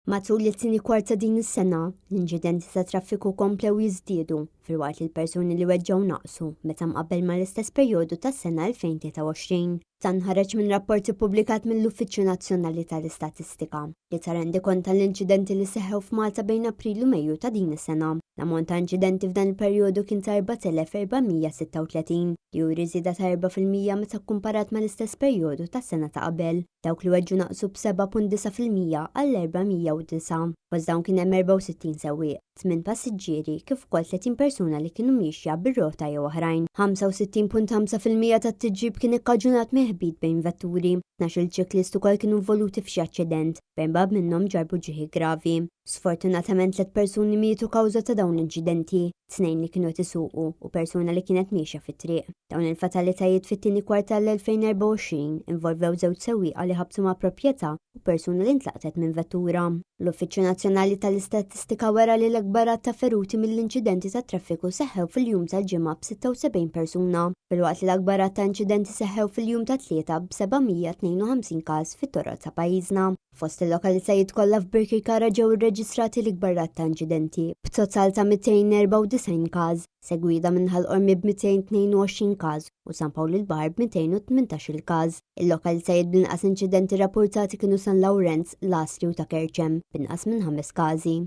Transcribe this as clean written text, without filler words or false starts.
Matul it-tieni kwart ta' din is-sena, l-inċidenti tat-traffiku komplew jiżdiedu filwaqt li l-persuni li weġġgħu naqsu meta mqabbel mal-istess perjodu tas-sena 2023. Dan ħareġ minn rapport ippubblikat mill-Uffiċċju Nazzjonali tal-Istatistika, li ta rendikont tal-inċidenti li seħħew f'Malta bejn April u Mejju ta' din is-sena. L-ammont ta' inċidenti f'dan il-perjodu kien ta' 4,436, li juri żieda ta' 4% meta kkumparat mal-istess perjodu tas-sena ta' qabel. Dawk li weġġu naqsu b'7.9% għal 409. Fost dawn kien hemm 64 sewwieq, tmien passiġġieri kif ukoll 30 persuna li kienu miexja bir-rota jew oħrajn. 65.5% tat-tiġrib kien ikkaġunat minn ħbit bejn vetturi. 12-il ċiklist ukoll kienu involuti f'xi aċċident, b'erbgħa minnhom ġarrbu ġrieħi gravi. Sfortunatament tliet persuni mietu kawża ta' dawn l-inċidenti, tnejn li kienu qed isuqu u persuna li kienet miexja fit-triq. Dawn il-fatalitajiet fit-tieni kwart tal-2024 involvew żewġ sewwieqa li ħabtu ma' proprjetà u persuna li ntlaqtet minn vettura. L-Uffiċċju Nazzjonali tal-Istatistika wera li l-akbar għadd ta' feruti mill-inċidenti tat-traffiku seħħew fil-jum tal-Ġimgħa b'76 persuna, filwaqt li l-akbar għadd ta' inċidenti seħħew fil-jum tat-Tlieta b'752 każ fit-toroq ta' pajjiżna. Fost il-lokalitajiet kollha f'Birkirkara ġew irreġistrati l-ikbar għadd ta' inċidenti, b'total ta' 294 każ, segwita minn Ħal Qormi b'222 każ u San Pawl il-Baħar b'218-il każ. Il-lokalitajiet bl-inqas inċidenti rapportati kienu San Lawrenz, l-Għasri u ta' Kerċem, b'inqas minn ħames każi.